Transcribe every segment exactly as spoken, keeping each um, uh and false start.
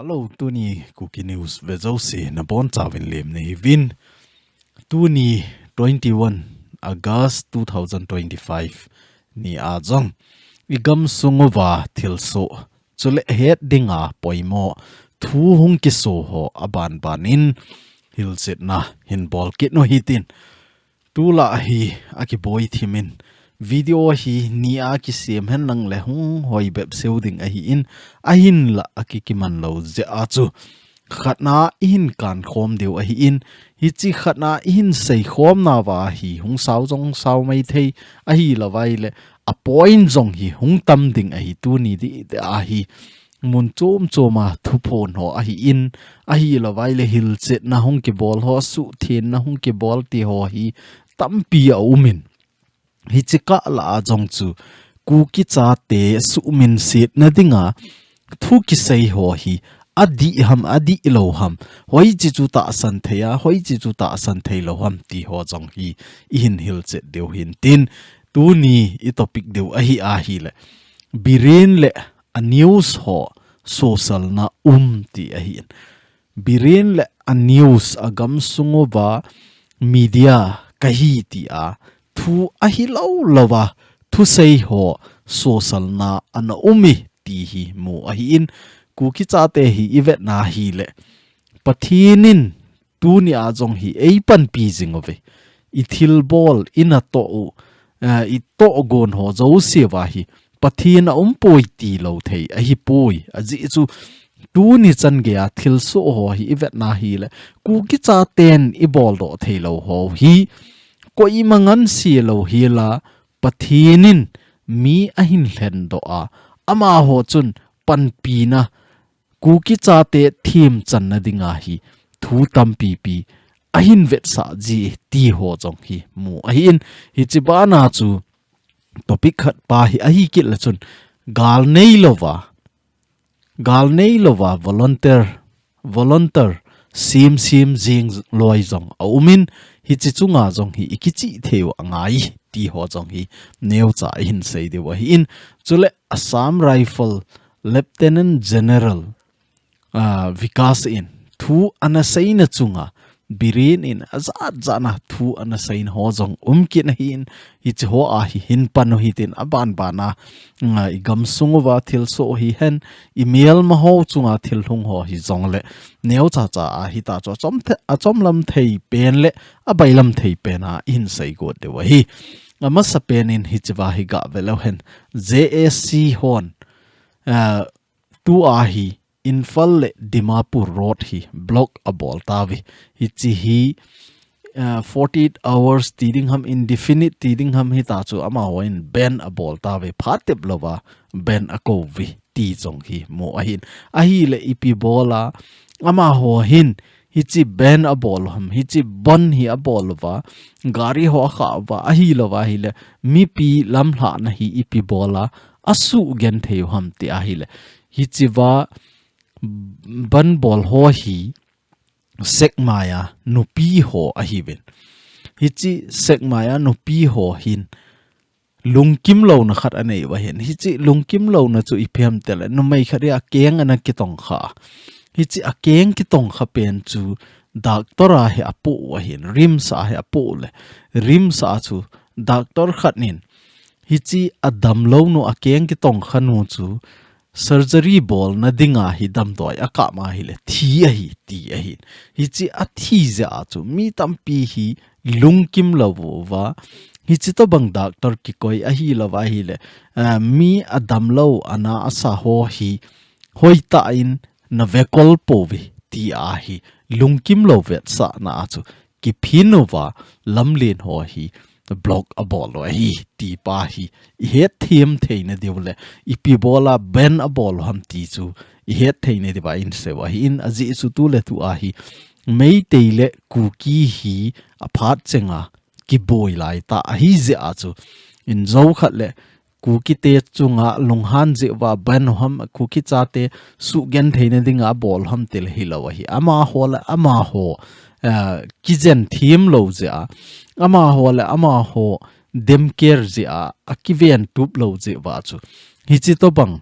Hello, tuni Kuki News ve jouse nabonchauvin lemna hiuvin. Tuni twenty-one August two thousand twenty-five ni a jong igam sunguva thilsoh chule het dinga poimo thu hung kiso ho abanbanin hilchetna hin bolkit u hitin. Tulai hi akiboi thimin video hi nia kisem henlang le hung hoi bep seu ding ahin, ahinla akikiman lou jeh a chu khatna ihin kankhom diu ahin, hiche khatna ihin seikhomnauva hi hung sao jong sao maithei, ahilouva ahile a point jong hi hung tam ding ahi. Tuni dih dih a hi mun chom choma thuphon ho ahin, ahilouva ahile hilchetna hung kibol ho, suhthengna hung kibol ti ho hi tampi aumin. Hiche kah lah a jong chu Kuki chate suhminsetna dinga thu kisei ho hi adih ham, adihlou ham, hoiche chu tahsan thei a, hoiche chu tahsan theilou ham ti ho jong hi ihin hilchet diu hintin, tuni i topic diu ahi ahile, Biren le a news ho sosalna um ti ahin. Biren le a news, agam sunguva media kahi tia thu ahilou louva thusei ho sosalna ana um e ti hi mu ahin, Kuki chate hi ivetna hile Pathen in tunia jong hi eipanpi jing uve. I thilbol, i natoh u, eh, i tohgon ho jouseuva hi Pathen aumpoi tilou thei ahipoi. Ajeh chu tuni chan geia thilsoh ho hi ivetna hile Kuki chaten iboldoh theilou ho hi koima nganse louhela Pathen in mi ahin lhendoh a, amaho chun panpina Kuki chate themchanna dinga hi thu tampipi ahin vetsah ji ti ho jong hi mu ahin, hiche bana chu topic khat pa hi ahikit le chun gal neilouva, gal neilouva volunteer, volunteer semsem jing loi jong aumin, hiche chunga jong hi ikichih theiu angai ti ho jong hi neocha ihin sei diu ahin, chule Assam Rifle Lieutenant General, ah, Vikas in thu ana seina chunga Biren in ajat jatna thu ana seina ho jong umkit ahin, hiche ho a hi hin pan u hitin, abanbana, ah, igam sunguva thilsoh hihen, imelma ho chunga thil hung ho hijongle neocha cha a hita chu achom the-, achomlam thei pen le abailam thei pen a ihin seigot diu ahi. Amasapen in hichea hi gave leuhen, J A C hon, ah, tua hi Imphal le Dimapur road hi block abol tauve. Hiche hi, ah, forty-eight hours ti ding ham, indefinite ti ding ham, hita chu amahon ban abol tauve, phat tep louva ban akou uve ti jong hi mu ahin. Ahile ipi bola amaho hin hiche ban abol u ham, hiche ban hi abol uva, gari ho akhah uva, ahilouva ahile mipi lamlhahna hi ipi bola asugenthei u ham ti ahile, hichea ban bol ho hi Sekmai a nupi ho ahiuvin. Hiche Sekmai a nupi ho hin lungkim louna khat anei uva hin. Hiche lungkim louna chu ipi ham tile, numei khat hi akeng ana kitongkha. Hiche akeng kitongkha pen chu doctor a hi apoh u ahin, RIMS a hi apoh u le, RIMS a chu doctor khat in hiche adamlou nu, akeng kitongkha nu chu surgery bolna dinga hi damdoi akap ma ahile thi ahi ti ahin. Hiche athi jeh a chu mi tampi hi lungkim lou uva, hiche tobang doctor kikoi ahilouva ahile, ah, mi adamlou ana asa ho hi hoitah in nave kol pouve ti ahi, lungkim lou vetsahna a chu kiphin uva lamlen ho hi block abol u ahi ti pa hi ihet them theina diu le, ipi bola ban abol u ham ti chu ihet theina diuva inseiu ahin, ajeh chu tuletu a hi Meitei le Kuki hi aphat chenga kiboi laitah ahi jeh a chu, injo khat le Kukite chunga lunghan jeh uva ban u ham, Kuki chate sugentheina dinga abol u ham tile hilou ahi. Amaho le amaho, eh, kijen them lou jeh a, amaho le amaho demker jeh a, akiven tup lou jeh uva chu, hiche tobang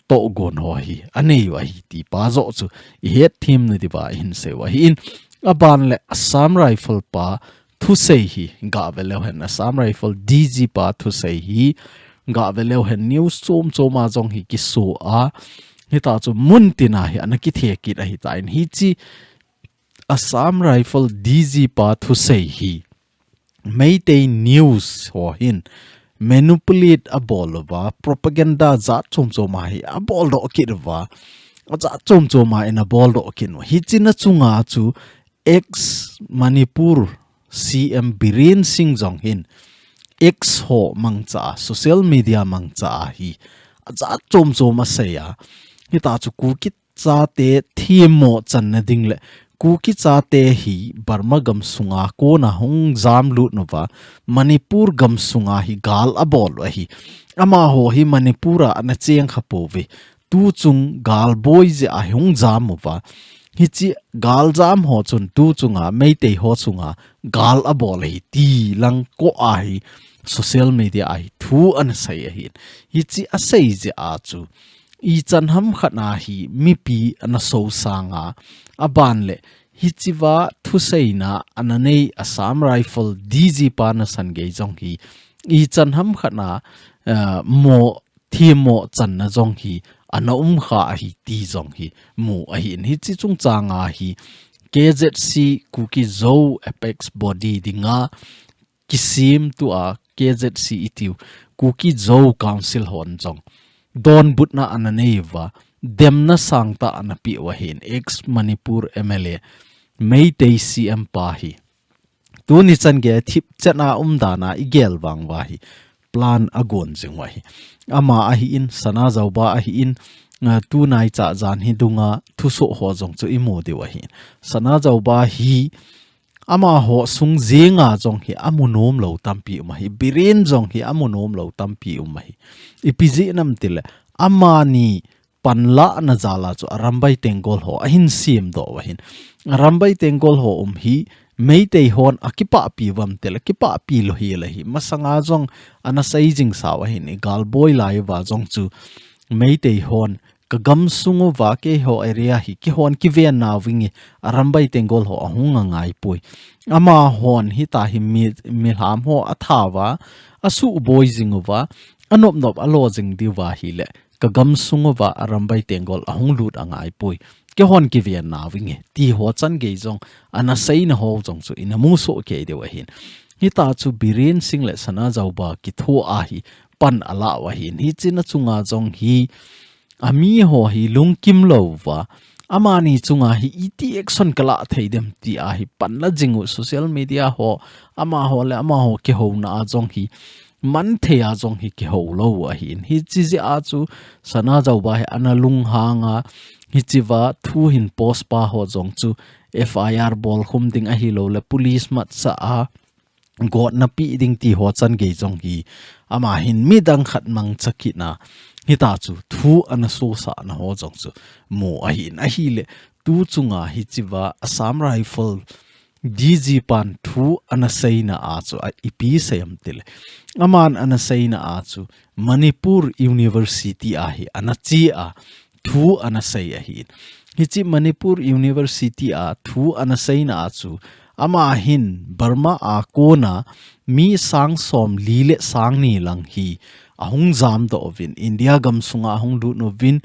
tohgon ho hi anei u ahi ti pa joh chu ihet them nadiuva ihin sei u ahin, aban le Assam Rifle pa thusei hi gah ve leu hen, Assam Rifle D G pa thusei hi gah ve leu hen, news chom chom a jong hi kiso a, hita chu mun tin a hi ana kithe kit ahitan, hiche Assam Rifle D G pa thusei hi Meitei news ho hin manipulate abol uva, propaganda jat chom chom a hi abol doh kit uva, ajat chom chom a in abol doh kit uva. Hiche na chunga chu ex Manipur C M Biren Singh jong hin X ho mangcha a, social media mangcha a hi ajat chom chom asei a, hita chu Kuki chate themmo channa ding le Kuki chate hi Burma gam sunga kona hung jam lut uva, Manipur gam sunga hi gal abol u ahi. Amaho hi Manipur a ana cheng kha pouve. Tuchung gal boi jeh a hung jam uva, hiche gal jam ho chun tuchunga Meitei ho chunga gal abol ahi ti lang ko a hi social media a hi thu ana sei ahin. Hiche asei jeh a chu ichan ham khat na hi mipi ana sosang a, aban le hichea thuseina ana nei Assam Rifle D G pa nasan gei jong hi ichan ham khat na, eh, mo themmo channa jong hi ana um kha ahi ti jong hi mu ahin, hiche chungchang a hi K Z C Kuki Zo Apex Body dinga kisem tua K Z C itiu Kuki Zo Council hon jong donbutna ana nei uva, demna sangtah ana pe u ahin, ex Manipur M L A Meitei C M pa hi. Tuni chan gei thipchet a umdan a igel vang uva hi plan agon jing u ahi. Ama ahin, Sanajaoba ahin, ah, tunai cha jan hi dunga thusoh ho jong chu imu diu ahin. Sanajaoba hi amaho sung jenga jong hi amu nom lou tampi um ahi. Biren jong hi amu nom lou tampi um ahi. Ipi jeh ham itile, amani panlahna jal a chu Arambai Tenggol ho ahin sem doh u ahin. Arambai Tenggol ho um hi Meitei hon akipahpi uvam itile, kipahpi lou hel ahi. Masanga jong ana sei jing sau ahin, igal boi lai uva jong chu Meitei hon ka gam sung uva keiho area hi keihon kiven nauvinge, Arambai Tenggol ho ahung angai poi. Amahon hita hi mi, milham ho atha uva, asuh boi jing uva, anop nop alo jing diu va ahile, ka gam sung uva Arambai Tenggol ahung lut angai poi. Keihon kiven nauvinge, ti ho chan gei jong ana seina ho jong chu ina musoh kei diu ahin. Hita chu Biren Singh le Sanajaoba kitho a hi pan ala u ahin. Hiche na chunga jong hi ami ho hi lungkim lou uva, amani chunga hi iti action kalah thei dem ti a hi pan la jing u, social media ho, amaho le amaho kihouna a jong hi, man thei a jong hi kihou lou u ahin. Hiche jeh a chu Sanajaoba hi ana lunghang a, hichea thu hin post pa ho jong chu F I R bolkhum ding ahilou le police matsah a gotna pe ding ti ho chan gei jong hi, ama hin midang khat mangcha kit na, hita chu thu ana sosahna ho jong chu mu ahin. Ahile, tuchunga hichea Assam Rifle D G pan thu ana seina a chu a ipi sei ham itile, aman ana seina a chu Manipur University a hi ana che a, thu ana sei ahin. Hiche Manipur University a thu ana seina a chu, ama hin Burma a kona mi sang somli le sang ni lang hi ahung jam doh uvin, India gam sunga ahung lut uvin,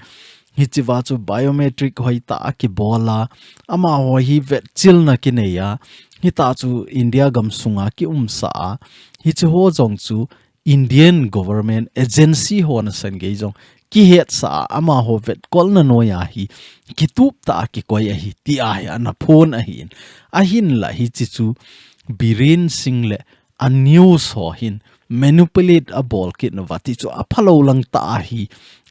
hichea chu biometric hoitah a kibol a, amaho hi vetchilna kinei a, hita chu India gam sunga kiumsah a, hiche ho jong chu Indian government agency ho nasan gei jong kihetsah a, amaho vetkolna noiya hi kitup tah a kikoi ahi ti a hi ana phon ahin. Ahinla hiche chu Biren Singh le a news ho hin manipulate abol kit nauva ti chu aphalou lang tah a hi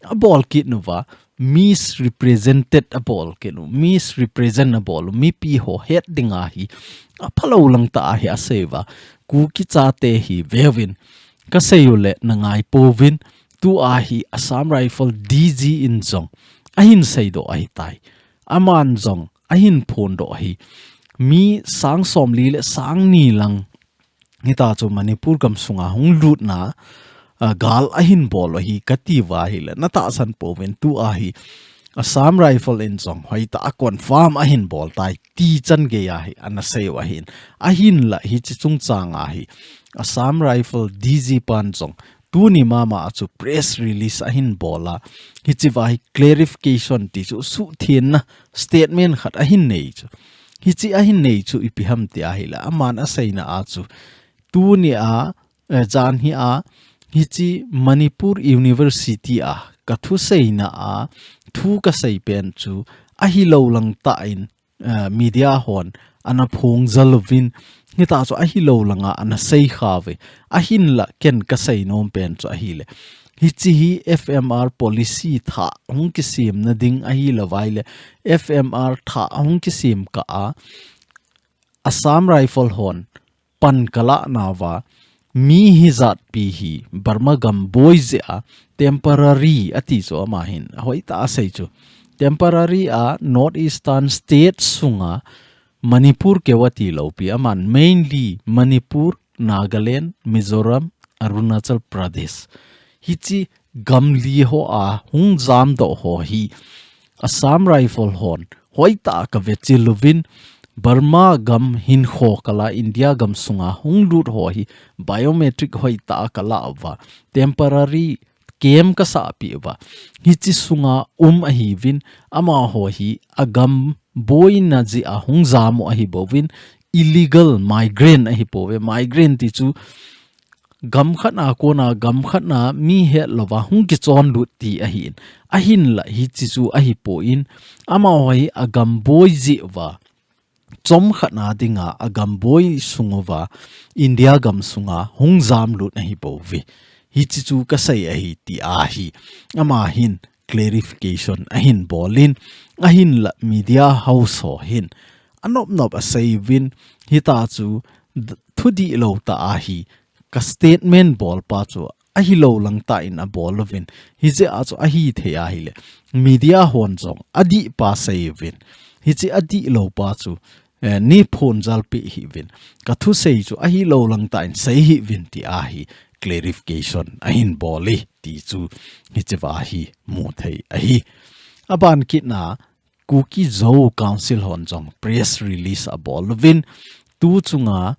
abol kit nauva, misrepresented abol kit u, misrepresent abol u, mipi ho het dinga hi aphalou lang tah a hi asei uva, Kuki chate hi veuvin, kasei u le nangai pouvin, tua hi Assam Rifle D G in jong ahin seidoh ahitai. Aman jong ahin phondoh ahi. Mi sang somli le sang ni lang hita chu Manipur gam sunga hung lutna, a, gal ahin bol u ahi kati uva ahile, natahsan pouvin tua hi Assam Rifle in jong hoitah a confirm ahin bol tai ti chan gei ahi, ana sei u ahin. Ahinla hiche chungchang ahi Assam Rifle D G pan jong tuni mama a chu press release ahin bol a, hiche uva hi clarification ti chu suhthengna statement khat ahin nei chu. Hiche ahin nei chu ipi ham ti ahile, aman aseina a chu tuni a, eh, jan hi a, hiche Manipur University a ka thuseina a thu kasei pen chu ahilou lang tah in, eh, media hon ana phong jal uvin, hitia chu ahilou langa ana sei kha uve. Ahinla ken kasei nom pen chu ahile, hiche hi F M R policy thah hung kisemna ding ahilou vaile, F M R thah hung kisem kah a, Assam Rifle hon pan kalah nauva, mi hijatpi hi Burma gam boi jeh a temporary ati chu ama hin hoitah a sei chu. Temporary a North Eastern State sunga Manipur keu ati lou pi, aman mainly Manipur, Nagaland, Mizoram, Arunachal Pradesh. Hiche gam li ho a hung jamdoh ho hi Assam Rifle hon hoitah a kavechil uvin, Burma gam hinkho kala India gam sunga hung lut ho hi biometric hoitah a kalah uva, temporary camp kasah peh uva, hiche sunga um ahiuvin, amaho hi agam boina jeh a hung jam u ahi bouvin, illegal migrant ahi pouve. Migrant ti chu gam khat a kona gam khat a mi hetlouva hung kichon lut ti ahin. Ahinla hiche chu ahipon, amaho hi agam boi jeh uva, chomkhat a dinga agam boi sung uva, India gam sunga hung jam lut ahi bouve. Hiche chu kasei ahi ti ahi. Ama hin clarification ahin bolin, ahinla media house ho hin anop nop asei uvin, hitia chu d-, thudihlou tah ahi, ka statement bolpa chu ahilou lang tah in abol uvin, hijeh a chu ahithei ahile, media hon jong adihpa sei uvin, hiche adihloupa chu, eh, neiphon jalpeh hih uvin, ka thusei chu ahilou lang tah in sei hih uvin ti ahi, clarification ahin bol e ti chu hichea hi muthei ahi. Aban kitna Kuki Zo Council hon jong press release abol uvin, tu chunga,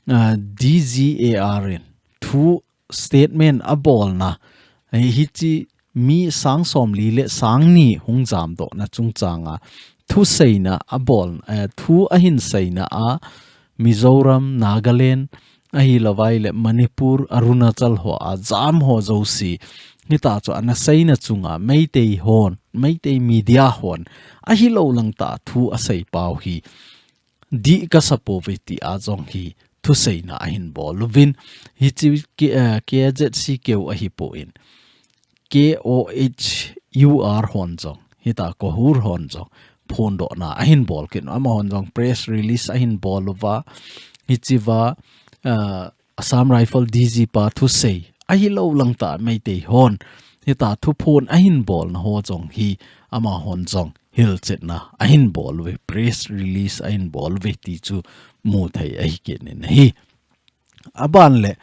ah, D G A R in thu statement abolna, eh, hiche mi sang somli le sang ni hung jamdohna chungchanga thuseina abol, eh, thu ahin seina a, Mizoram, Nagaland, ahilou vaile Manipur, Arunachal ho a jam ho jouse, hitia chu ana seina chunga Meitei hon, Meitei media hon ahilou lang tah thu asei pau hi dih kasa pouve tia jong hi thuseina ahin bol uvin, hiche K-, eh, K Z C keu ahipon, K O H U R hon jong, hitia KOHUR hon jong phondohna ahin bol kit u, amahon jong press release ahin bol uva, hichea, ah, Assam Rifle D G pa thusei ahilou lang tah Meitei hon hitia thuphon ahin bolna ho jong hi amahon jong hilchetna ahin bol uve, press release ahin bol uve ti chu muthei ahi kit in ahi. Aban le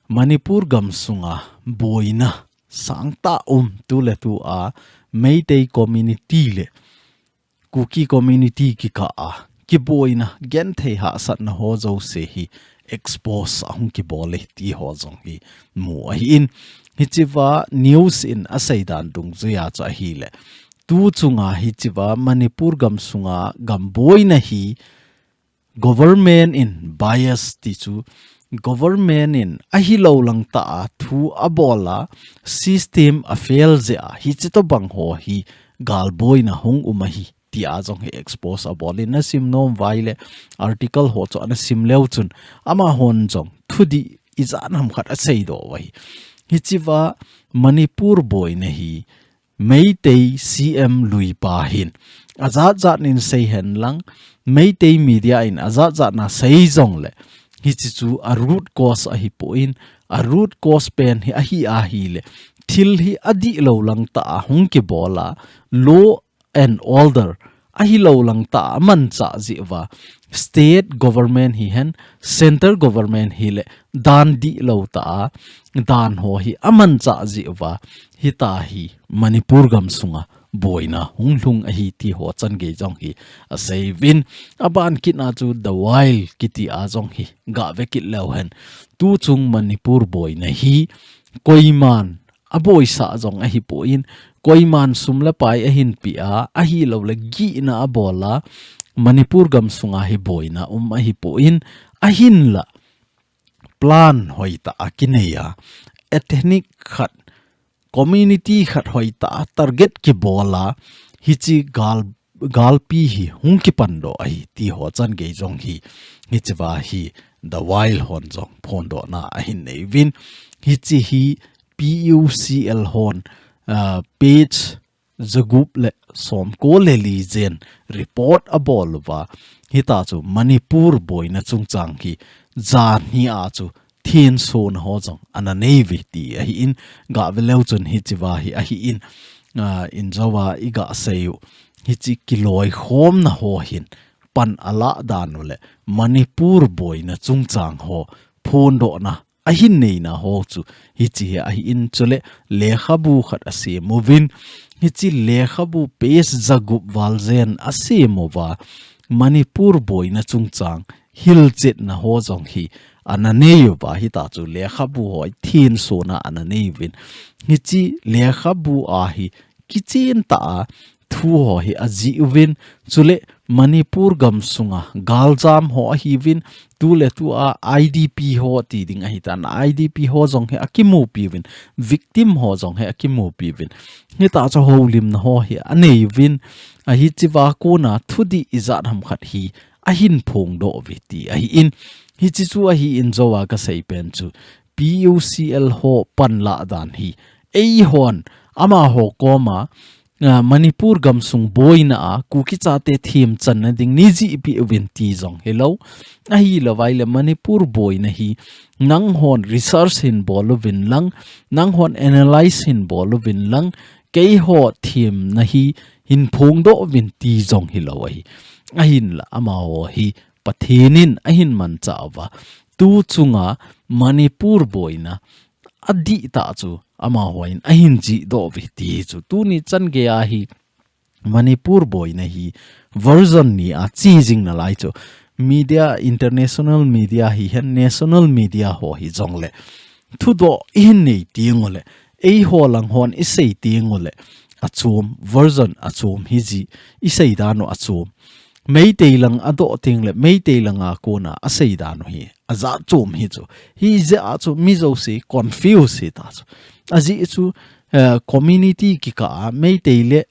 Manipur gam sunga boina sangtah um tuletua Meitei community le Kuki community kikah a kiboina, genthei hahsatna ho jouse hi expose ahung kibol e ti ho jong hi mu ahin. Hichea news in asei dan dungjuia chu ahile, tu chunga hichea Manipur gam sunga gam boina hi government in bias ti chu, government in ahilou lang tah a thu abol a, system a fail jeh a, hiche tobang ho hi galboina hung um ahi tia jong hi expose abolin, nasim nom uva ahile article ho chu nasim leu chun amahon jong thudih ijat ham khat aseidoh u ahi. Hichea Manipur boina hi Meitei C M luipa hin ajat jat in sei hen lang, Meitei media in ajat jat in asei jongle, hiche chu a root cause ahipon, a root cause pen hi ahi ahile, thil hi adihlou lang tah a hung kibol a, law and order ahilou lang tah a amanchah jeh uva, state government hihen, centre government hile, dan dihlou tah a dan ho hi amanchah jeh uva, hitia hi Manipur gamsunga boina hunglhung ahi ti ho changei jong hi aseiuvin, aban kit a chu The Wild kiti a jong hi gave kit leu hen, tuchung Manipur boina hi koiman aboisah jong ahipon, koiman sum le pai ahinpeh a, ahilouleh gihna abol a, Manipur gamsunga hi boina um ahipon, ahinla plan hoitah a kinei a, ethnic khat, community khat hoitah a target kibol a, hiche gal, galpi hi hung kipandoh ahi ti ho changei jong hi, hichea hi The Wild hon jong phondohna ahin neiuvin, hiche hi P U C L hon, ah, page jagup le somko le li jen report abol uva, hitia chu Manipur boina chungchang hi janhi a chu thensona ho jong ana neiuve ti ahin, gave leu chun hichea hi ahin, ah, injouva iga seiu, hiche kiloikhomna ho hin pan alah dan u le Manipur boina chungchang ho phondohna ahin neina ho chu hiche hi ahin, chule lekhabu khat asem uvin, hiche lekhabu page jagup val jen asem uva, Manipur boina chungchang hilchetna ho jong hi ana neiuva, hitia chu lekhabu ho thensona ana neiuvin, hiche lekhabu a hi kichen tah a thu ho hi ajih uvin, chule Manipur gamsunga galjam ho ahiuvin, tuletua I D P ho ti ding ahitan, I D P ho jong hi akimupi uvin, victim ho jong hi akimupi uvin, hitia chu houlimna ho hi aneiuvin, ahichea kona thudih ijat ham khat hi ahin phongdoh uve ti ahin, hiche chu ahin, jouva kasei pen chu P U C L ho panlah dan hi eihon amaho koma, ah, Manipur gamsung boina a Kuki chate themchanna ding neijih peh uvin ti jong hilou. Ahilouvleh Manipur boina hi nanghon research hin bol uvin lang, nanghon analyze hin bol uvin lang, keiho themna hi hin phongdoh uvin ti jong hilou ahi. Ahinla amaho hi Pathen in ahin manchah uva, tuchunga Manipur boina adihtah chu amahon ahin jihdoh uve ti chu tuni changei a hi Manipur boina hi version ni a che jing nalai chu media, international media hihen, national media ho hijongle thudoh ihin nei tengule, eiho lang hon isei tengule, achom, version achom hiji, isei dan u achom. Meitei lang adoh tengle Meitei langa kona asei dan u hi ajat chom hi chu. Hijeh a chu mi jouse confuse hita chu. Ajeh chu, eh, community kikah a Meitei le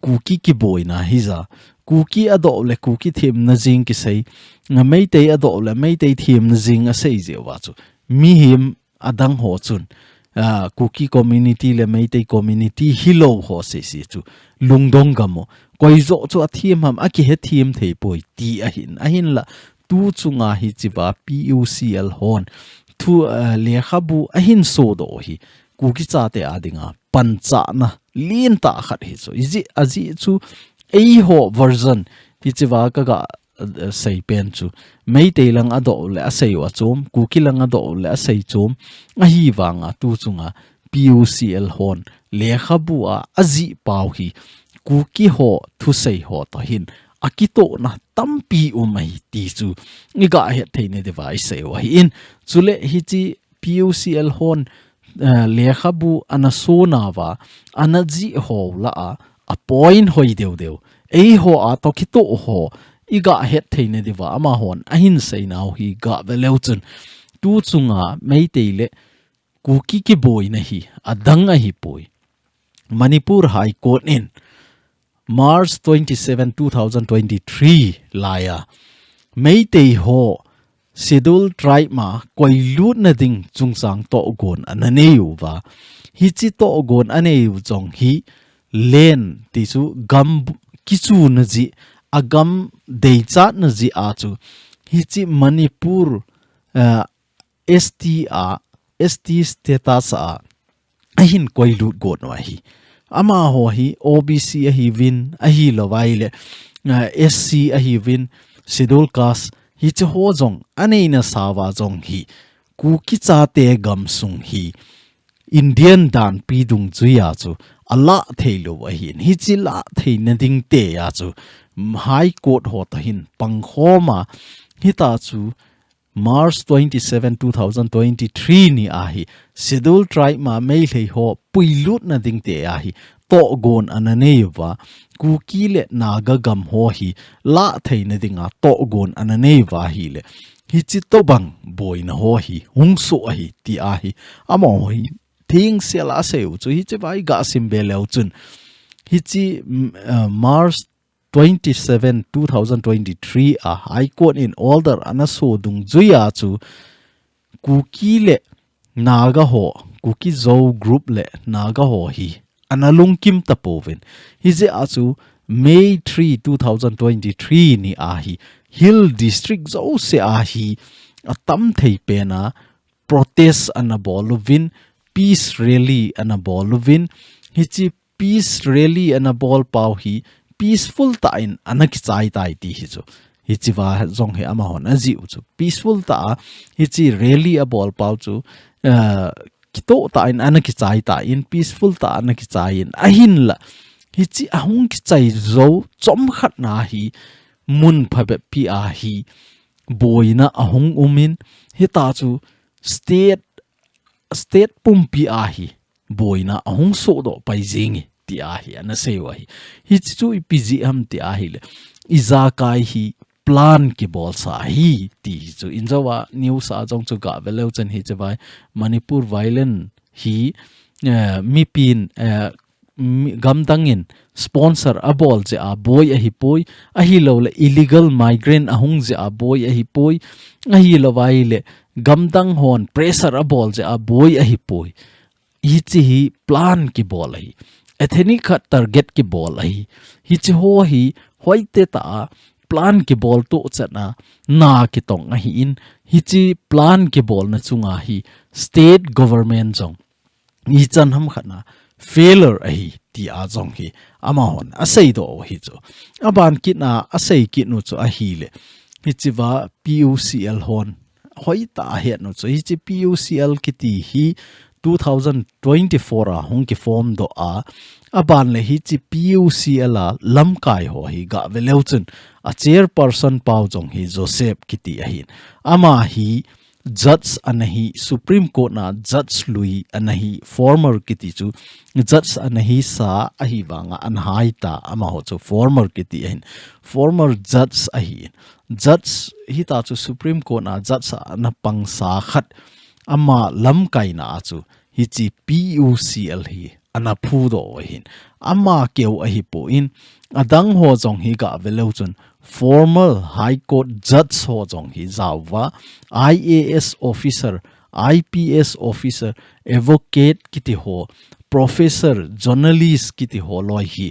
Kuki kiboina hija, Kuki adoh le Kuki themna jeng kisei, Meitei adoh le Meitei themna jeng asei jeh uva chu mihem adang ho chun, ah, Kuki community le Meitei community hilou ho sese chu lungdong gam u, koi joh chu athem ham, akihethem thei poi ti ahin, ahinla tuchunga hichea P U C L hon thu, ah, lekhabu ahin sodoh hi Kuki chate adinga panchahna lentah khat hi chu. Ijeh, ajeh chu eiho version hichea kaga, eh, sei pen chu Meitei lang adoh le asei u achom, Kuki lang adoh le asei chom, ahivanga tuchunga P U C L hon lekhabu a ajih pau hi Kuki ho thusei ho toh hin akitohna tampi um ahi ti chu iga hetthei nadiuva isei u ahin, chule hiche P U C L hon, eh, lekhabu ana sonauva, ana jih hou lah a, a point hoi deu deu, eiho a toh kitoh ho iga hetthei nadiuva amahon ahin seinau hi gave leu chun, tuchunga Meitei le Kuki kiboina hi adang ahipoi. Manipur High Court in March twenty-seven, two thousand twenty-three laiya Meitei ho Scheduled Tribe ma koilutna ding chungchang tohgon ana neiuva, hiche tohgon aneiu jong hi land ti chu gam kichuna jeh, agam deichatna jeh a chu hiche Manipur, eh, S T a, S T status a ahin koilut got u ahi. Amaho hi O B C ahiuvin, ahilouvleh ah, S C ahiuvin, Schedule Caste, hiche ho jong, aneina sava jong hi, Kuki chate gamsung hi, Indian danpi dungjuia chu, alah thei lou ahin, hiche lah theina ding tia chu, High Court ho toh hin, pangkhoma, hita chu, March twenty-seven, two thousand twenty-three ni ahi, Schedule Tribe ma Meitei ho puilutna ding tia hi, tohgon ana neiuva, Kuki le Naga gam ho hi, lah theina dinga tohgon ana neiuva ahile, hiche tobang boina ho hi, hung soh ahi, tia hi, amaho hi, thengsel a aseiu chu, hiche vai gasim be leu chun, hiche, mm, uh, March twenty-seven, two thousand twenty-three a High Court in order ana so dungjuia chu Kuki le Naga ho, Kuki Zo group le Naga ho hi ana lungkim tapouvin. Hijeh a chu May three, two thousand twenty-three ni ahi Hill District jouse ahi atam thei pena protest ana bol uvin, peace rally ana bol uvin, hiche peace rally ana bol pau hi peaceful tah in ana kichai tai ti hi chu. Hiche va jong hi amahon ajih u chu. Peaceful tah a hiche rally abol pau chu, eh, kitoh tah in ana kichai tai, peaceful tah ana kichai in. Ahinla, hiche ahung kichai jou chomkhat na hi mun phabep pi a hi boina ahung umin, hita chu state state pumpi a hi boina ahung sohdoh pai jing e, tia hi ana seiu ahi. Hiche chu ipi jeh ham ti ahile, ijakai hi plan kibolsa ahi, ti hi chu. Injouva news a jong chu gah ve leu chun hiche vai, Manipur violence hi, eh, mipin, eh, mi, gamdang in sponsor abol jeh a boi ahipoi, ahilouleh illegal migrant ahung jeh a boi ahipoi, ahilou vaileh gamdang hon pressure abol jeh a boi ahipoi. Hiche hi plan kibol ahi. Ethnic khat target kibol ahi. Hiche ho hi hoitah a plan kibol toh chan a na kitong ahin, hiche plan kibolna chunga hi state government jong ichan ham khat na failure ahi, tia jong hi amahon aseidoh u hi chu. Aban kit na asei kit u chu ahile, hiche va P U C L hon hoitah a ahet u chu. Hiche P U C L kiti hi two thousand twenty-four a hung kiform doh a, aban le hiche P U C L a lamkai ho hi gah ve leu chun, a chairperson pau jong hi Joseph kiti ahin. Ama hi judge ana hi, Supreme Court na judge lui ana hi, former kiti chu judge ana hisa ahi vanga ana hai ta, amaho chu former kiti ahin, former judge ahi. Judge hita chu Supreme Court na judge ana pangsa khat, ama lamkaina a chu hiche P U C L hi ana phudoh u ahin. Ama keu ahipon, adang ho jong hi gah ve leu chun former High Court judge ho jong hi jaova, I A S officer, I P S officer, advocate kiti ho, professor, journalist kiti ho loi hi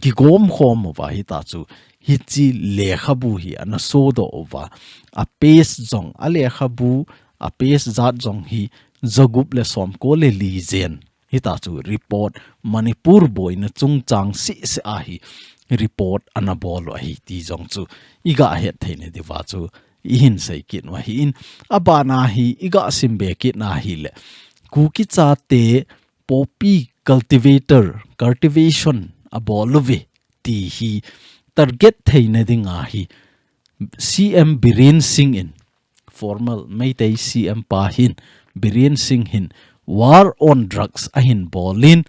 kigom khom uva hita chu hiche lekhabu hi ana sodoh uva. A page jong, a lekhabu, a page jat jong hi jagup le somko le li jen. Hita chu report Manipur boina chungchang sese a hi report ana bol u ahi ti jong chu igah het theina diuva chu ihin sei kit u ahin, abana hi igah sim be kit na hile, Kuki chate poppy cultivator, cultivation abol uve ti hi target theina dinga hi C M Biren Singh in, former Meitei C M pa hin, Biren Singh hin, war on drugs ahin bolin,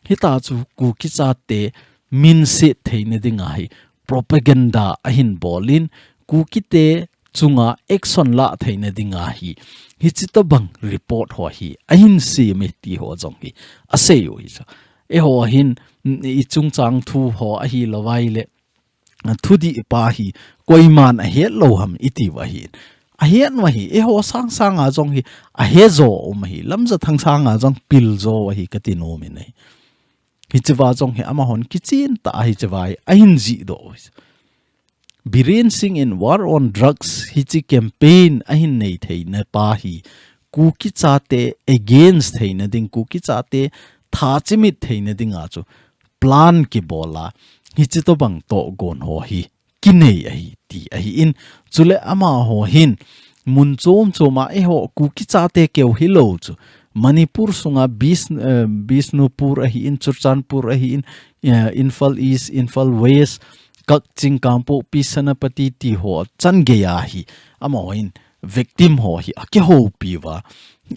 hita chu Kuki chate minset theina dinga hi propaganda ahin bolin, Kukite chunga action lah theina dinga hi, hiche tobang report ho hi ahin sem e ti ho jong hi asei u hi chu. Eiho hin, i chungchang thu ho ahilou vaileh, thudih pa hi koiman ahet lou ham iti u ahi. Ahet u ahi, eiho sangsang a jong hi ahe jo um ahi, Lamjathang sanga jong pil jo u ahi kati nom in ahi. Hiche va jong hi amahon kichen tah a hiche va hi ahin jihdoh u ahi. Biren Singh in war on drugs hiche campaign ahin nei theina pa hi Kuki chate against theina ding, Kuki chate tha chimit theina dinga chu plan kibol a, hiche tobang tohgon ho hi kinei ahi ti ahi in. Chule amaho hin mun chom chom a eiho Kuki chate keu hilou chu Manipur sunga Bis-, eh, Bishnupur ahi in, Churachandpur ahi in, eh, Imphal East, Imphal West, Kakching, Kangpokpi, Senapati ti ho chan gei a hi amaho hin victim ho hi akihoupi uva,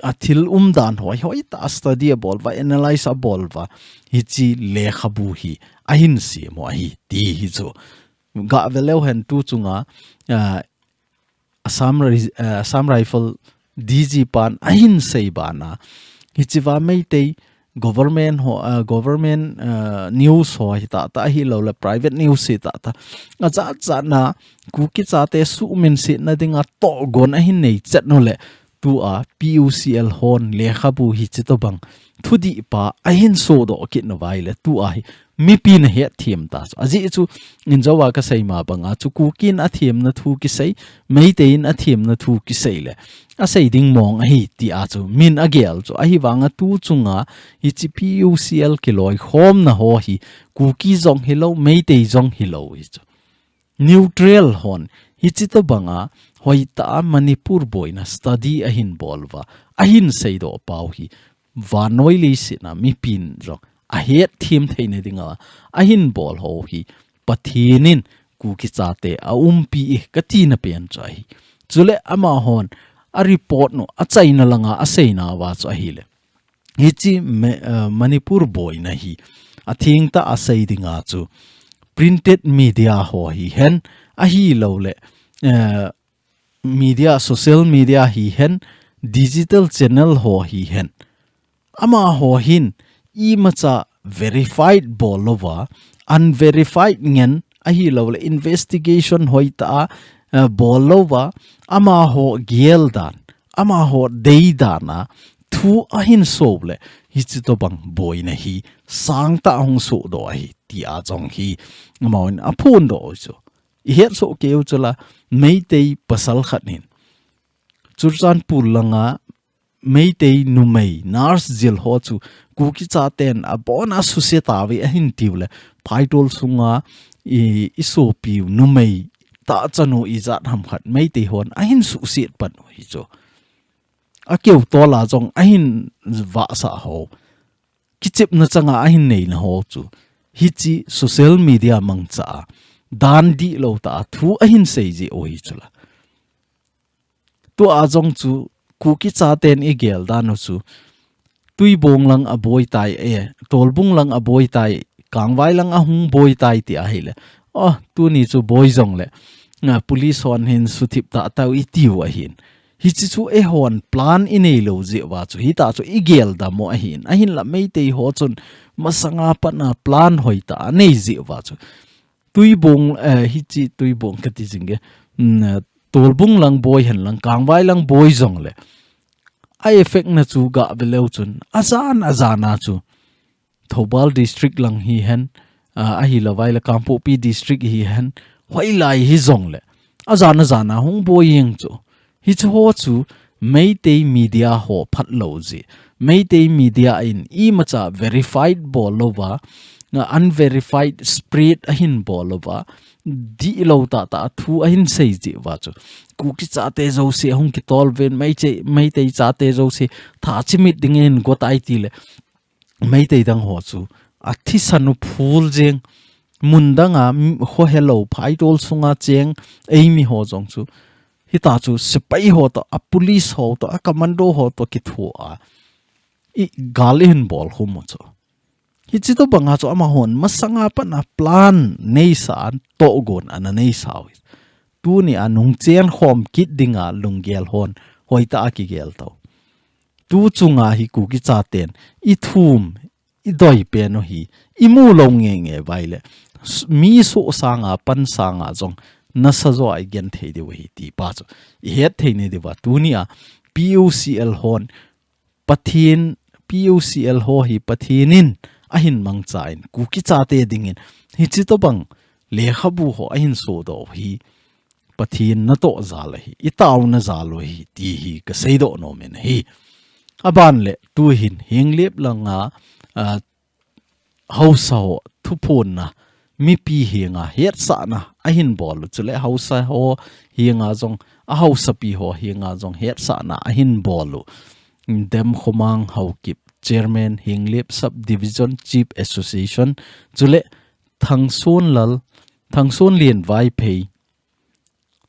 athil umdan ho hi hoitah a study abol uva, analyze abol uva, hiche lekhabu hi ahin sem u ahi ti hi chu. Gah ve leu hen tu chunga, ah, Assam Ri-, ah, Assam Rifle D G pan ahin sei bana, hichea Meitei government ho, ah, government, ah, news ho hi tah tah, ahilou le private news hi tah tah, ajat jat na Kuki chate suhminsetna dinga tohgon ahin nei chet u le, tua P U C L hon lekhabu hi hitobang thudih pa ahin sodoh kit uva ahile, tua hi mipin ahet them ta chu. Ajeh chu, injou a kasei ma banga chu, Kuki in athemna thu kisei, Meitei in athemna thu kisei le asei ding mong ahi tia chu min agel chu. Ahivanga tu chunga hiche P U C L kiloikhomna ho hi Kuki jong hilou, Meitei jong hilou hi chu. Neutral hon hitobanga hoitah a Manipur boina study ahin bol uva, ahin seidoh pau hi vannoi leiset a mipin jong ahet them theina dinga ahin bol ho hi Pathen in Kuki chate aumpi e katina pen chu ahi. Chule amahon a report u achaina langa aseina uva chu ahile, hiche Me-, ah, Manipur boina hi athengtah a sei dinga chu printed media ho hihen, ahilou le, eh, media, social media hihen, digital channel ho hihen, amaho hin imacha verified bol louva, unverified ngen, ahilou le investigation hoitah a, eh, bol louva, amaho gel dan, amaho dei dan a thu ahin so le, hitobang boina hi sangtah a hung sodoh ahi tia jong hi amahon aphondoh u chu. Ihet soh kei u chu la, Meitei pasal khat hin Churachandpur langa Meitei numei nurse jil ho chu Kuki chaten abona suse tauve ahin tiu le, phaitol sunga i, i sopiu numei tah chanu ijat ham khat Meitei hon ahin suhset pan u hi chu. Akeu tol a jong ahin vahsah ho, kichepna changa ahin neina ho chu hiche social media mangcha a dan dihlou tah a thu ahin sei jeh u hi chu la. Tua jong chu Kuki chaten igel dan u chu Tuibong lang aboi tai, eh, Tolbung lang aboi tai, Kangvai lang ahung boi tai ti ahile, oh, tuni chu boi jong le, nga police hon hin suthip tah tau itiu ahin. Hiche chu eihon plan inei lou jeh uva chu, hitah chu igel dam u ahin. Ahinla Meitei ho chun masanga pat a plan hoitah anei jeh uva chu. Tuibong, eh, hiche Tuibong kati jing e, mm, eh, Tolbung lang boi hen lang, Kangvai lang boi jong le, a effect na chu gah ve leu chun, ajan, ajan a chu Thoubal District lang hihen, ah, ahilou vai le Kangpokpi District hihen, hoilai hijong le, ajan, ajan a hung boi jeng chu. Hiche ho chu Meitei media ho phatlou jeh, Meitei media in imacha verified bol louva, nga unverified spread ahin bol louva, dihlou tah tah thu ahin sei jeh uva chu Kuki chate jouse ahung kitol uvin, Meitei, Meitei chate jouse tha chimit dingin go tai ti le, Meitei dang ho chu athisan u phul jeng, mun dang a, mm, kho helou, phaitol sunga cheng eimi ho jong chu, hitah chu sepai ho toh, a police ho toh, a commando ho toh kitho a, i gal ihin bol khum u chu. Hitobang a chu amahon masanga pat a plan neisa, tohgon ana neisa u. Tuni a nungchen khom kit dinga lunggel hon hoitah a kigel tau. Tu chunga hi Kuki chaten ithum, idoi pen u hi imu lou nge nge vai le, s-, mi soh sanga, pan sanga jong nasa jo a igen thei diu ahi ti pa chu ihet thei nei diuva, tuni a P U C L hon Pathen, P U C L ho hi Pathen in ahin mangcha in, Kuki chate dingin hitobang lekhabu ho ahin sodoh u hi Pathen natoh jal ahi, itaona jal u ahi, ti hi kaseidoh nom in ahi. Aban le, tuhin Henglep langa, ah, haosa ho thuphonna, mipi henga hetsahna ahin bol u. Chule haosa ho henga jong, a haosapi ho henga jong hetsahna ahin bol u. Demkhomang Haokip, Chairman, Henglep Subdivision Chief Association, chule Thangsonlal, Thangsonlen Vaiphei,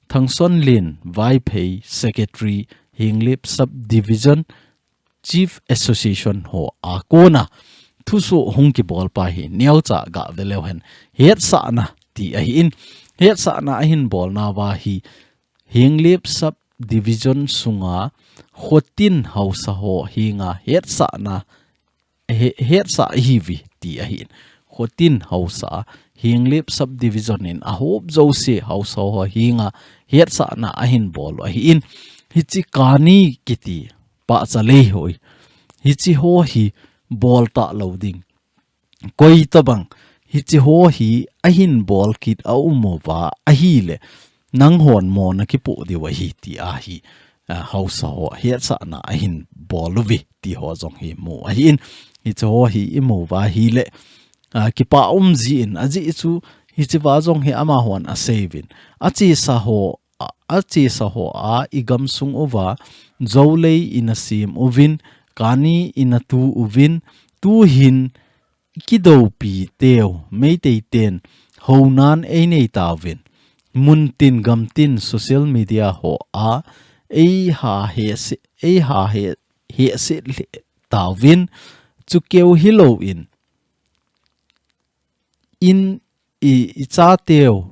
Thangsonlen Vaiphei, Secretary, Henglep Subdivision Chief Association ho a kona thusoh hung kibol pa hi neocha gah ve leu hen hetsahna ti ahin, hetsahna ahin bolna uva hi Henglep Subdivision sunga khotin haosa ho henga hetsahna, he, hetsah ahiuve ti ahin. Khotin haosa, Henglep Subdivision in ahop jouse haosa ho henga hetsahna ahin bol u ahin. Hiche kani kiti pahcha lei hoi, hiche ho hi bol talou ding, koi tabang hiche ho hi ahin bol kit a um uva ahile, nanghon mo nakipoh diu ahi ti ahi, a, haosa ho hetsahna ahin bol uve ti ho jong hi mu ahin. Hiche ho hi imu uva ahile, a, kipah um jin, ajeh chu hichea jong hi amahon asei uvin, achesa ho, a, achesa ho a igamsung uva Joulei ina sem uvin, kani ina tu uvin, tuhin kidoupi teu, Meitei ten hounan einei tauvin, muntin gamtin social media ho a eiha hese, eiha he, hese tauvin, chukeu hilouvin, in i, ichateu,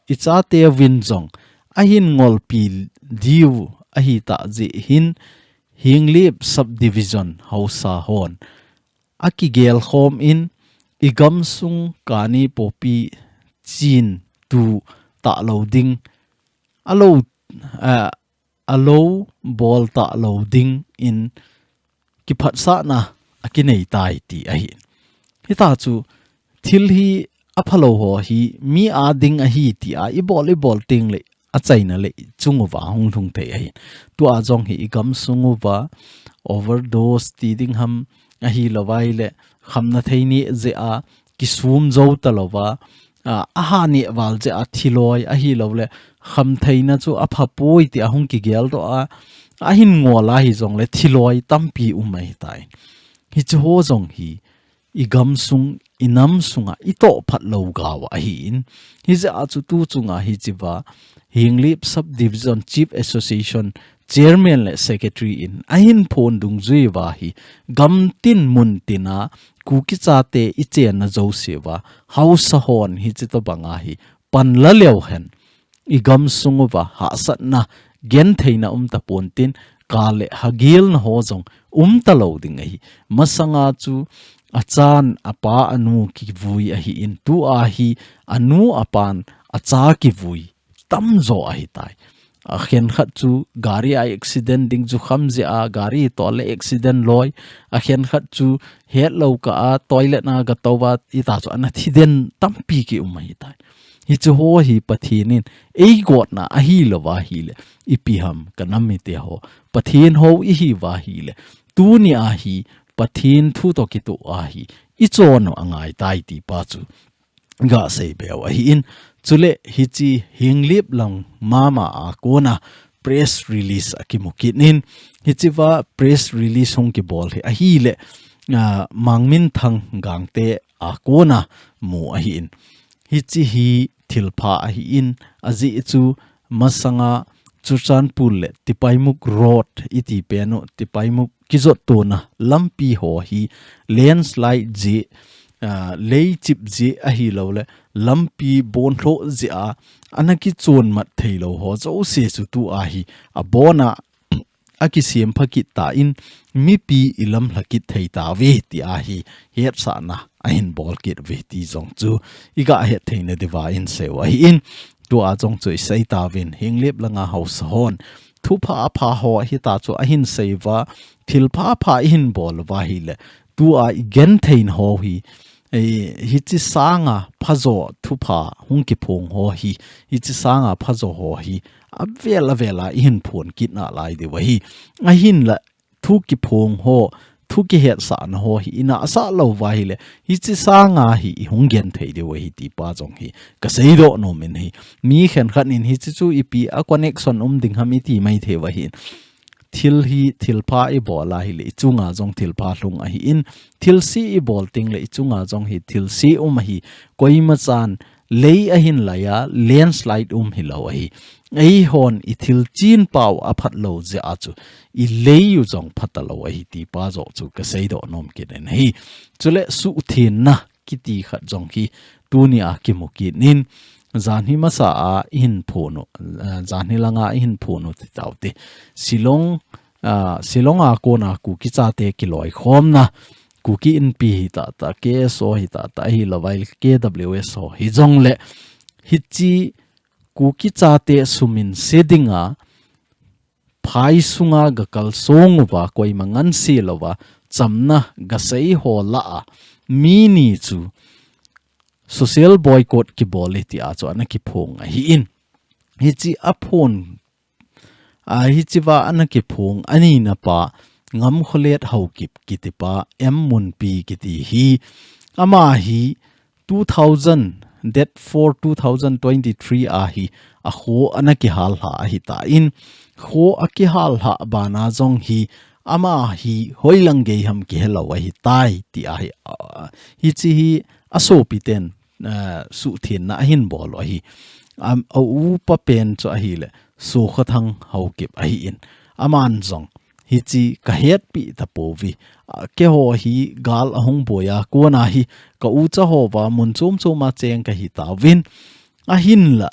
ichateuvin jong ahin ngolpi diu ahitah jeh hin, Henglep Subdivision haosa hon akigel khom in, igamsung kani popi chin tu talou ding, alou, a, alou bol talou dingin kiphatsahna akinei tai ti ahi. Hita chu thil hi aphalou ho hi mi a ding ahi tia ibol, ibol tengle achaina le chung uva hung lhung thei ahi. Tua jong hi igamsung uva overdose ti ding ham, ahilouvai le khamna thei neh jeh a kisum jou talouva, a, aha neh val jeh a thiloi, ahilouleh khamtheina chu aphapoi tia hung kigeldoh a, ahin ngol ahi jongle thiloi tampi um ahitai. Hiche ho jong hi igamsung, inamsunga itoh phatlou gao ahin. Hijeh a chu tuchunga hichea Henglep Subdivision Chief Association Chairman le Secretary in ahin phon dungjui uva hi, gamtin muntina Kuki chate ichenna jousea haosa hon hiche tobanga hi panla leu hen, igamsung uva hahsatna, gentheina um tapontin, kale hagilna ho jong um talou ding ahi. Masanga chu achan, apa, anu kivui ahin, tua hi anu, apan, acha kivui tamjo ahitai. Akhenkhat chu gari a accident ding, jukham jeh a gari tol le accident loi. Akhenkhat chu hetlou kah a toilet na gatouva hita chu ana thiden tampi kium ahitai. Hiche ho hi Pathen in eigotna ahilouva ahile, ipi ham kanam mite ho, Pathen hou ihiuva ahile, tunia hi Pathen thu toh kitoh a hi ichon u angaitai ti pa chu gasei beu ahin. Chule hiche Henglep lang mama a kona press release akimu kit in, hichea press release hung kibol hi ahile, a, Mangminthang Gangte a kona mu ahin. Hiche hi thilpha ahin, ajeh chu masanga Churachandpur le Tipaimukh Road iti pen u, Tipaimukh kijot tona lampi ho hi landslide jeh, a, leichip jeh ahilouleh lampi bonlhoh jeh a ana kichon mat theilou ho jouse chu tua hi abona akisem pha kit tan, mipi ilamlha kit thei tauve tia hi hetsahna ahin bol kit uve ti jong chu iga het theina diuva inseiu ahin. Tua jong chu isei tauvin, Henglep langa haosa hon thupha apha ho hita chu ahin seiuva, thilpha apha ihin bol uva ahile, tua igenthei ho hi, eh, hiche sanga phajo thupha hung kiphong ho hi, hiche sanga phajo ho hi avel avel a ihin phon kit nalai diu ahi. Ahinla thu kiphong ho, thu kihetsahna ho hi ina asah lou va ahile, hiche sanga hi ihung genthei diu ahi ti pa jong hi kasei doh nom in ahi. Mi khenkhat in hiche chu ipi a connection um ding ham iti mai thei uva ahin. Thil hi, thilpha ibol ahile, ichunga jong thilpha lhung ahin. Thilse ibol tengle, ichunga jong hi thilse um ahi. Koima chan lei ahin lai a, landslide um hilou ahi. Eihon ithil chin pau aphat lou jeh a chu, ilei u jong phat talou ahi ti pa joh chu kasei doh nom kit in ahi. Chule suhthengna kiti khat jong hi tuni a kimu kit in, janhi masa a ihin phon u, eh, janhi langa ihin phon u ti tau te. Shillong, ah, Shillong a kona Kuki chate kiloikhomna, Kuki Inpi hi tata, K S O hi tata, ahilou vai K W S ho hijongle, hiche Kuki chate suminse dinga, phai sunga gakalsong uva, koima ngansi louva, chamna gasei ho lah a, mi ni chu social boycott kibol e ti a chu ana kiphong ahin. Hiche aphon, a hiche va ana kiphong anina pa, Ngamkholet Haokip kiti pa, M Munpi kiti hi, ama hi, two thousand, date four, two thousand twenty-three a hi, akho ana kihal lha ahitan, kho akihal lha bana jong hi, ama hi hoilang gei ham kihelou ahitai, ti ahi, a, hiche hi asopi ten, eh, suhthengna ahin bol u ahi. Am, a upa pen chu ahile, Sokhothang Haokip ahin. Aman jong, hiche kahetpi tapouve. A, keiho hi gal ahung boi a kona hi ka ucha hova mun chom choma cheng kahi tauvin. Ahinla,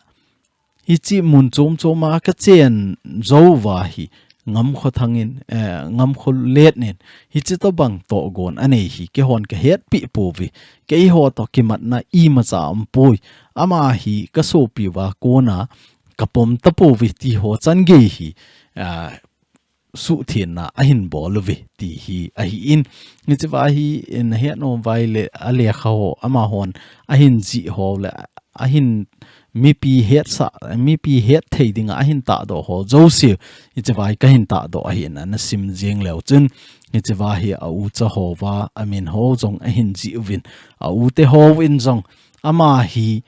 hiche mun chom choma kachen jouva hi Ngamkhothang in, eh, Ngamkholet in, hiche tobang togon anei hi keihon kahetpi pouve. Keiho toh kimatna imacha aumpoi. Ama hi kasopi uva kona kapom tapouve ti ho changei hi, ah, suhthengna ahin bol uve ti hi ahin. Hiche va hi, eh, nahet nom uva ahile, alekha ho, amahon ahin jih ho le, ahin mipi hetsa, mipi hetthei dinga ahin tahdoh ho jouse, hiche va hi kahin tahdoh ahin, ana sim jing leu chun, hiche va hi a ucha hova, amin ho jong ahin jih uvin, a u te hovin jong, ama hi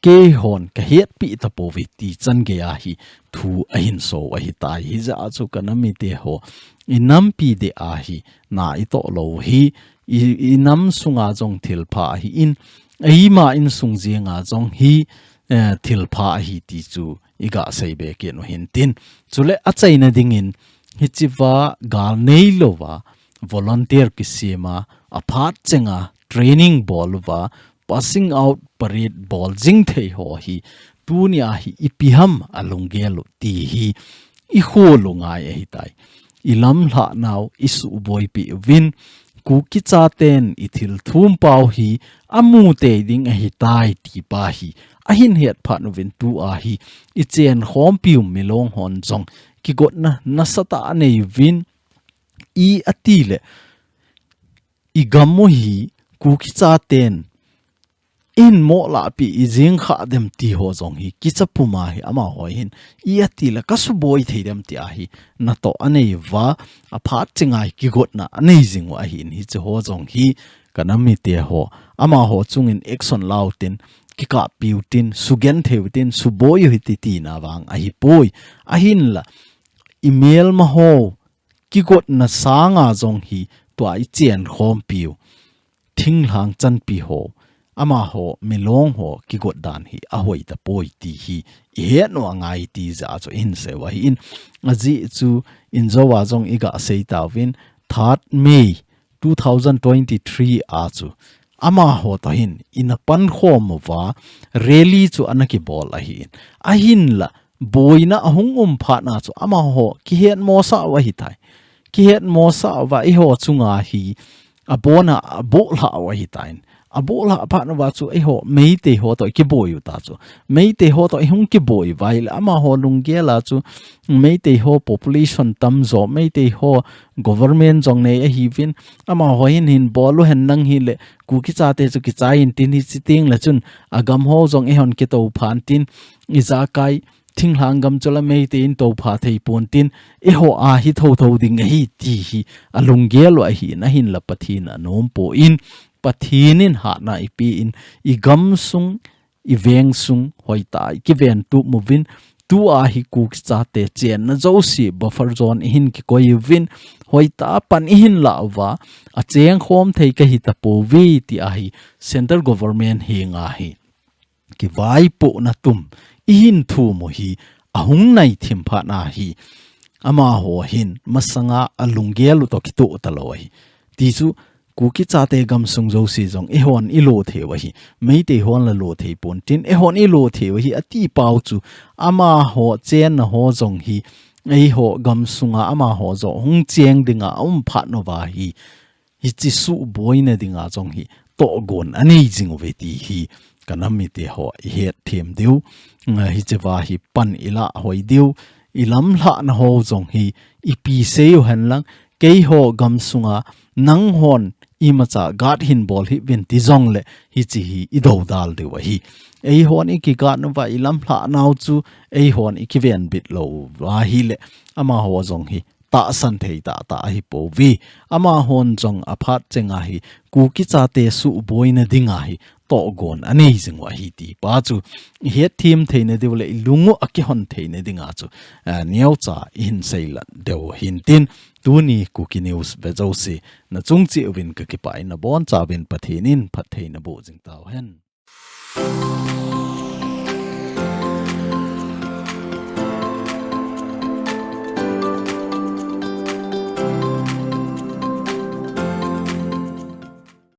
keihon kahetpi tapouve ti changei a hi thu ahin so u ahitai. Hijeh a chu kanam mite ho, inampi deh a hi na itoh lou hi, i, inam sunga jong thilpha ahin, eima insung jenga jong hi, eh, thilpha ahi ti chu iga seibe kit u hintin. Chule achaina dingin, hiche va gal neilouva volunteer kisema, aphat chenga training bol uva, passing out parade bol jing thei ho hi, tunia hi ipi ham alunggel u ti hi ikhol u ngai ahitai. Ilamlhah nau isuhboipi uvin, Kuki chaten ithil thum pau hi amu tei ding ahitai ti pa hi ahin hetphat uvin, tua hi ichen khompiu milong hon jong kigotna nasatah anei uvin, i atile, igam u hi Kuki chaten in moh lahpi ijing kha dem ti ho jong hi kicha puma hi amaho hin, i atile kasuboi thei dem ti a hi natoh anei uva, aphat chenga hi kigotna anei jing u ahin, hiche ho jong hi kanam mite ho, amaho chungin action lau tin, kikappiu tin, sugentheiu tin, suboi u hite tina vang ahipoi. Ahinla, imelma ho kigotna sanga jong hi tua ichen khompiu, thinglhang chanpi ho, amaho, milong ho kigot dan hi ahoi tapoi ti hi ihet u angai ti jeh a chu ihin sei u ahin, ajeh chu injou a jong iga sei tauvin, third May two thousand twenty-three a chu amaho toh hin ina pankhom uva, rally chu ana kibol ahin. Ahinla, boina ahung um phatna chu amaho kihetmosah u ahitai. Kihetmosah uva eiho chunga hi abona abohlhah u ahitan. Abohlhah phat uva chu eiho Meitei ho toh kiboi u ta chu. Meitei ho toh ihung kiboi uva ahile amaho lunggel a chu Meitei ho population tamjo, Meitei ho government jong nei ahiuvin, amaho hin hin bol u hen nang hile, Kuki chate chu kichai intin, hiche tengle chun agam ho jong eihon kitou phan tin, ijakai thinglhang gam chu la Meitei in topha thei pon tin, eiho a hi thotho ding ahi ti hi alunggel u ahi na hin la Pathen a nom pon, Pathen in hatna ipi in i gam sung, i veng sung hoitah a i kiven tup uvin, tua hi Kuki chate chenna jouse buffer zone i hin kikoi uvin, hoitah a pan i hin la uva, a cheng khom thei ka hi ta pouve ti ahi central government henga hi kivaipohna tum i hin thum u hi ahung nai thim phat na hi amaho hin masanga alunggel u toh kitoh talou ahi. Ti chu Kuki chate gam sung jouse jong eihon i lo thei u ahi. Meitei hon la lo thei pon tin eihon i lo thei u ahi ati pau chu amaho chenna ho jong hi eiho gam sunga amaho jong hung cheng dinga um phat nauva hi hiche suhboina dinga jong hi tohgon anei jing uve ti hi ka nam mite ho i het them diu. Nga hiche va hi pan i la hoi diu. I lamlhahna ho jong hi ipi sei u hen lang, keiho gam sunga nanghon imacha guard hin bol hih uvin ti jong le hiche hi i dodal diu ahi. Eihon i ki guard nauva i lamlhah nau chu eihon i kiven bit lou uva ahile amaho jong hi tahsan thei tahtah ahi pouve. Amahon jong aphat chenga hi Kuki chate suhboina dinga hi tohgon anei jing u ahi ti pa chu i het them theina diu le i lung u akihon theina dinga chu, eh, neocha i hin seilat diu hin tin tuni Kuki News ve jouse na chung cheh uvin ka kipah in na boncha uvin Pathen in phatthei naboh jing tau hen.